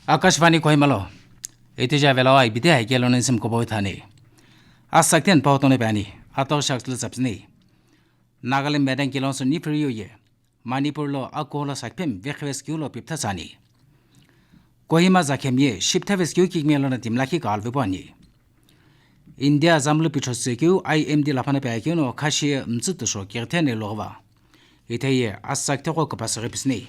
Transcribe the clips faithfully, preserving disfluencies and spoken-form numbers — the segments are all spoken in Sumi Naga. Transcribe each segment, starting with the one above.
Akashvani Kohima lo, iteja velawa ibidi hai kelo nisim kobo thani. Asakten pau tone bani, ato shaks le sapsni. Nagaland Madang Kilonser nifiriyo ye, Manipur lo akuho lo sakphem vekhives keu lo piptha sani. Kohima zakhem ye, shiptha ves keu kikme lo na timlaki ka alve bani. India zamlu pichotse keu I M D laphana pe keu no khashi mtsu tusho kirthe ne logva. Itheye asak theko kapasaghi pisni.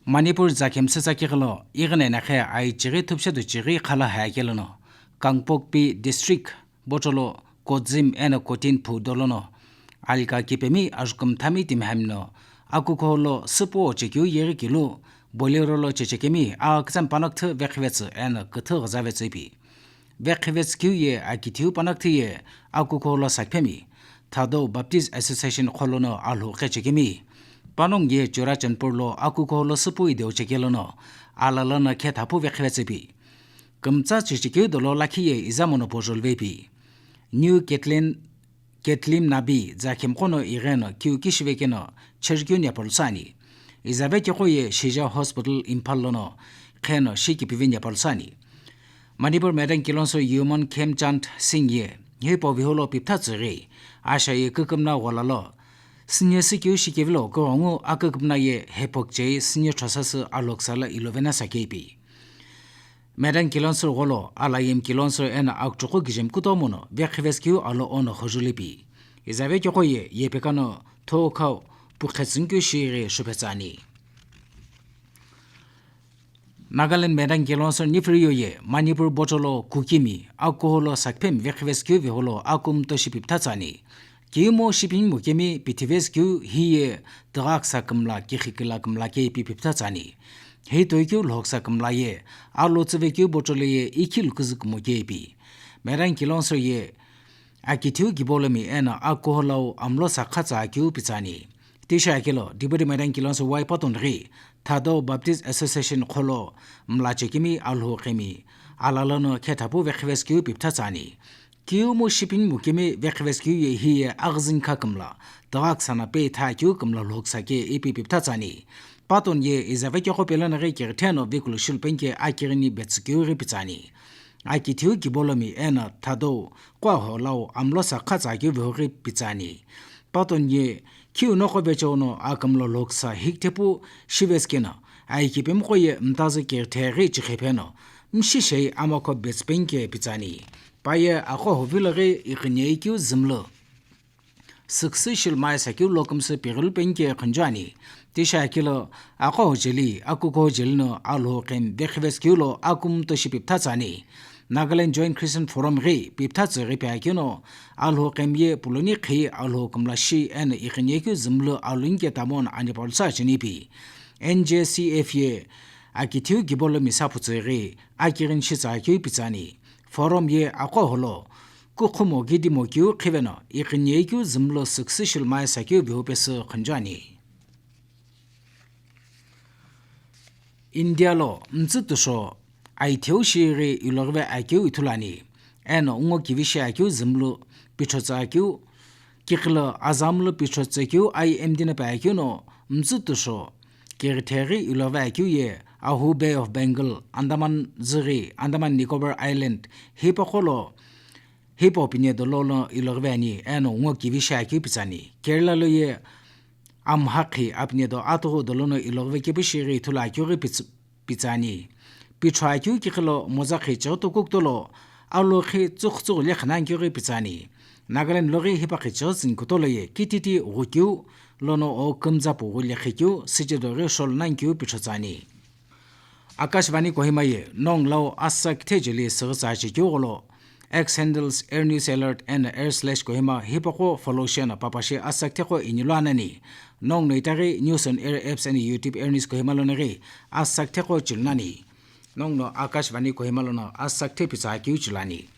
Manipur zakhem setsakighi lo, ighine nakhe ai chighi thupshe du chighi khala hai kelo no, Kangpokpi District, Bocholo, Kodzim eno Kotin phu dolono, alika kipemi ajukum thami timi hamino, akuko lo süpo chekeu yeghi kilu, Bolero lo chechekemi, a kitsam panakthü vekhivetsu eno küthü ghazavetsü ipi. Vekhivetsu keu ye akithiu panakthü ye akuko lo sakphemi, Thadou Baptist Association kholono alhu qechekemi. Panong ye Churachandpur lo akuko lo süpu ideo chekelono, alalono khe thaphu vekhivetsu ipi. Kümtsa chichikeu dolo lakhi ye izamono pojol vepi. New Kathleen, Kathleen Nabi, zakhemqono igheno kiu kishivekeno cherkeu niapolsani. Izave kekho ye Shija Hospital Imphal lono kheno shikipivin niapolsani. Manipur Madang Kilonser Yumon Khemchand Singh ye, hipo viholo piptha tsüghi, asha ye kükümna gholalo. Sinye sikeu shikevilo kurongu akükümna ye hepokchei sinye thosasü aloksala ilovena sakepi. Madang Kilonser gholo, alayim Kilonser ena akchuku gijem kutomono, vekhives keu alo ono khojulipi. Izave kekho ye, yepekano, thokhau, pukhetsünkeu shighi shupetsani. Nagaland Madang Kilonser nifiriyo ye, Manipur Bocholo Kukimi, akuho lo sakphem vekhives keu viholo akum to shipiptha tsani. Kimo shiping mukemi pithives keu hiye tugaksa kümla kikhikila kümla ke pipiptha tsani. Hi toikeu lhoksa kümla ye, alo tsüvekeu Bocholo ye ikhil küzük muke pi. Madang Kilonser ye, akithiu kibolomi ena akuho lau amlo sakha tsa keu pitsani. Tisha kelo, Deputy Madang Kilonser Y Paton ri, Thadou Baptist Association kholo, mla chekimi alhu qemi, alalono khe thaphu vekhives keu piptha tsani. Kiu mu shiping mukemi vekhives keu ye hiye aghzin kha kümla, tugaksa na pe tha keu kümla lhoksa ke ipi piptha tsani. Paton ye izave kekho pelana ghi kiritheno vikulu shilpenke akirini betsükeu ghi pitsani. Akithiu kibolomi ena Thadou, kuaho lau amlo sakha tsa keu vihoghi pitsani. Paton ye khiu nokho vecheono akümlo lhoksa hikthepu shiveskeno, aikipemqo ye mtazü kiritheghi chikhepeno, mshishei amakho betspenke pitsani. Paye aqo hoviloghi iqinyeikeu zümlu. Süksü shilmai sakeu lokumsü pighilu penke khunjuani. Tisha kilo aqo hojeli, akuko hojelino alhu qem vekhives keu lo akum to shipiptha tsani. Nagaland Joint Christian Forum ghi piptha tsü ghi pia keno, alhu qem ye puloni khi alhu kümla shi eno iqinyeikeu zümlu alunke tamon anipalsa chinipi. N J C F ye akithiu kibolo misa phutsü ghi akirin shitsa keu pitsani. Forum ye aqo holo, kukhumo gidimo keu khiveno, iqinyeikeu zümlo süksü shilmai sakeu vihupesü khunjuani. India lo mtsü tusho aitheu shighi iloghive akeu ithulu ani, eno ngo kivi shi akeu zümlu pichotsa akeu, kiqilo azamlu pichotsa akeu I M D na pe akeu no mtsü tusho kiritheghi iloghive akeu ye Ahu Bay of Bengal, Andaman züghi, Andaman Nicobar Island, hipaqo lo Hipau pine dolo no iloghive ani, eno ngo kivi shi akeu pitsani. Kerala lo ye amhakhi apine do atughu dolo no iloghive kepu shighi ithulu akeu ghi pits-, pitsani. Pichhu akeu kiqilo mozakhi chighi tokukutolo, alokhi tsukhutsughu le khanani keu ghi pitsani. Nagaland lo ghi hipaqhi chighi tsüni kutolo ye kititi ghukeu lono o kümzapu ghulekhi keu, sichido ghi sholo nani keu pichhu tsani. Akashvani Kohima ye nongu lau asa kithejeli süghütsa chekeu gholo, X handles, Air News Alert and Air Slash Kohima hipaqo follow sheno papashi asaktheqo inilo anani. Nongno itaghi News on Air apps and YouTube Air News Kohima lono ghi asaktheqo chilunani. Nongno Akashvani Kohima lono asakthe pizakeu chilani.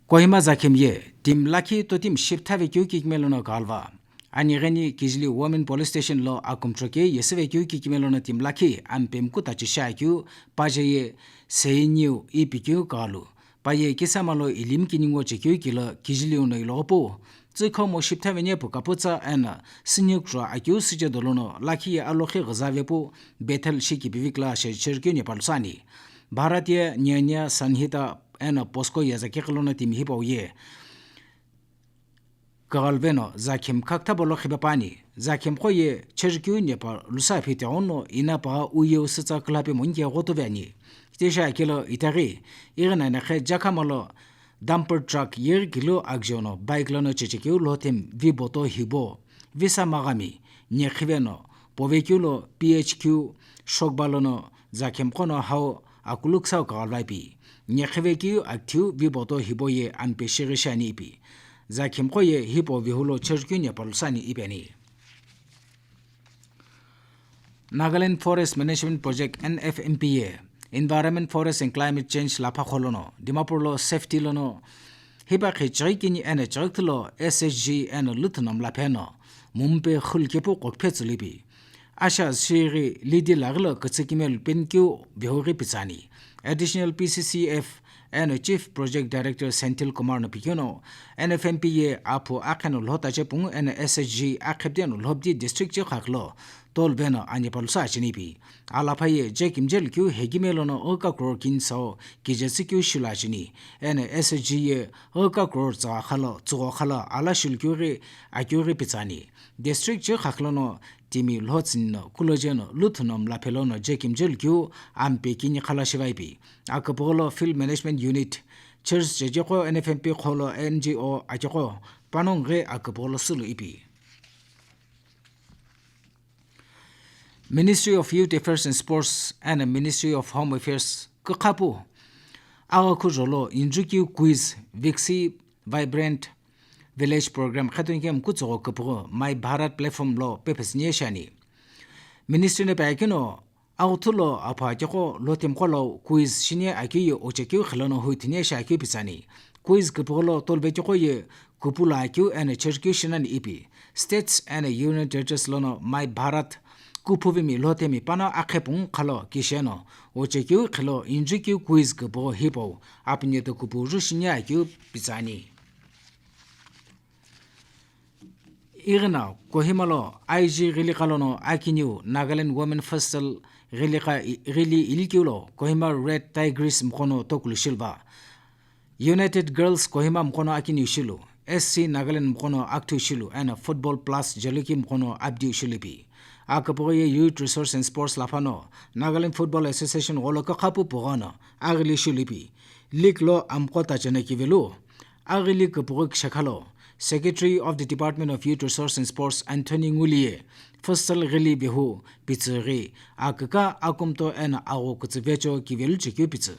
Kohima Zakhim ye timi lakhi totimi shiptha vekeu kikime lono kalva. Anigheni Kijili Women Police Station lo akumtro ke yesüvekeu kikime lono timi lakhi ampe mkutachi shiakeu paje ye Seiniu ipikeu kalu. Paye kisama lo ilim kiningo chekeu kilo Kijiliu no ilogopu. Tsükhomo shiptha venye pu kaputsa ena sinyukra akeu siche dolono lakhi ye alokhi ghiza vepu Bethel shiki pivikla shecherkeu Nepal sani. Bharatiya Nyaya Sanhita ena Posko yazaki kilono timi hipau ye. Kagalveno Zakhim khaktha bolo khipe pani. Zakhim qo ye cherkeu Nepal lusa phite ono ina pa uye usitsa klape monge goto veni. Tesha kilo itaghi, igna nakhe Jakhama lo dumper truck yeghi kilo agjono bike lono chechekeu lothem viboto hibo. Visa magami, nyekhiveno, povekeu lo P H Q, shokba lono Zakhim qono hau akuluksau kagalvaipi. Nyekhivekeu akthiu viboto hibo ye ampe shighi shani ipi. Zakhim qo ye hipo vihulo cherkeu Nepal sani ipeni. Nagaland Forest Management Project, N F M P A, Environment, Forest and Climate Change lapha kholono, Dimapur lo safety lono, hipa khe chighi kini ena chighi lo S H G ena luthunom lapheno, mumpe khul kepu kokphe tsulipi. Asha siri lidi lagilo kitsükime lupenkeu vihoghi pitsani. Additional P C C F eno Chief Project Director Senthil Kumar no pikeno, N F M P A aphu akheno lhota chepungu eno S H G akhepde no lhobdi district chikhaklo tolveno anipalusa achinipi. Alaphaye jekimjel keu hegime lono oka crore kinsao kijetsü keu shilo achini. Eno S H G ye oka crore tsügha khalo, tsügho khalo ala shilukeu ghi akeu ghi pitsani. District chikhaklono timi lhotsüni no kulojeno luthuno mlaphelono jekimjel keu ampe kini khala shivaipi. Aküpügholo Field Management Unit, Church checheqo N F M P qholo N G O acheqo panongu ghi aküpügholo sülu ipi. Ministry of Youth Affairs and Sports and Ministry of Home Affairs kükhapu aghakhuzho lo injukeu quiz Viksit Vibrant Village Program khetoni kemu kutsügho küpüghü My Bharat Platform lo pepesüni ye shiani. Ministry no pi akeno aghuthu lo apha keqo lotemi qo lo quiz shini akeu ye ochekeu khilono huithini ye shiakeu pitsani. Quiz küpüghü lo tolve keqo ye kupu lo akeu eno cherkeu shinani ipi. States and Union Territories lono My Bharat kuphuvimi lotemi pano akhepungu khalo kisheno ochekeu khilo injukeu quiz küpüghü hipau apinyeto kupu ju shini akeu pitsani. Ighi no Kohima lo I G ghili qalono akiniu Nagaland Women Festival ghili qa-, ghili ilikeu lo Kohima Red Tigress mqono tokulu shiluva. United Girls Kohima mqono akiniu shilu, S C Nagaland mqono akithu shilu, eno Football Plus Jalukie mqono apdiu shilupi. Aküpüghü ye Youth Resource and Sports laphano Nagaland Football Association gholo kükhapu püghono aghili shilupi. League lo amqo tacheno kivelu. Aghili küpüghü kishakhalo, Secretary of the Department of Youth Resource and Sports Anthony Nguli ye Festival ghili vehu pitsüghi, aküka akumto eno agho kütsü vecho kivelu chekeu pitsü.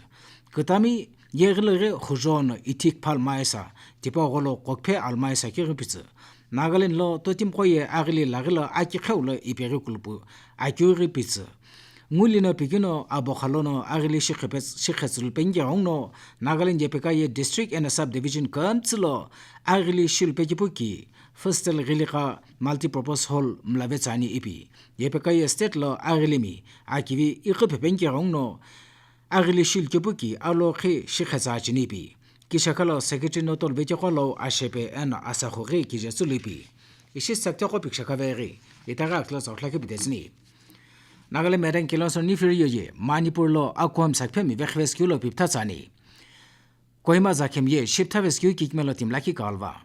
Kütami yeghilüghi khujo no ithik phalmaisa, tipau gholo kokphe almaisa kighi pitsü. Nagaland lo totimi qo ye aghili laghilo akiqheu lo ipeghi kulupu akeu ghi pitsü. Nguli no pikino abo khalono aghili shikhe-, shikhetsülu pengighenguno Nagaland yepeka ye district eno subdivision kümtsü lo aghili shilu pekipu ki Festival ghili qa multipurpose hall mlave tsüani ipi. Yepeka ye state lo aghilimi akivi iqi phe pengighenguno aghili shilu kepu ki alokhi shikhetsa chinipi. Kishakhalo secretary no tolve keqo lo ashepe eno asakhu ghi kijetsü luipi. Ishi sakteqo pikishakhave ghi itaghi akilo tsau khlakhi pidetsüni. Nagaland Madang Kilonser niphiriyo ye Manipur lo akuhami sakphemi vekhives keu lo piptha tsüani. Kohima Zakhim ye shiptha veskeu kikime lo timi lakhi kalva.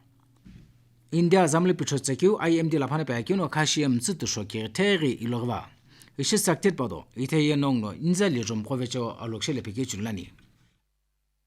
India zamli pitho tsekeu I M D laphana pe akeu no khashi ye mtsü tusho kighi theghi iloghiva. Ishi saktet pado, ithe ye nongno inza liro mqo vecho alokshele pekeu chunlani.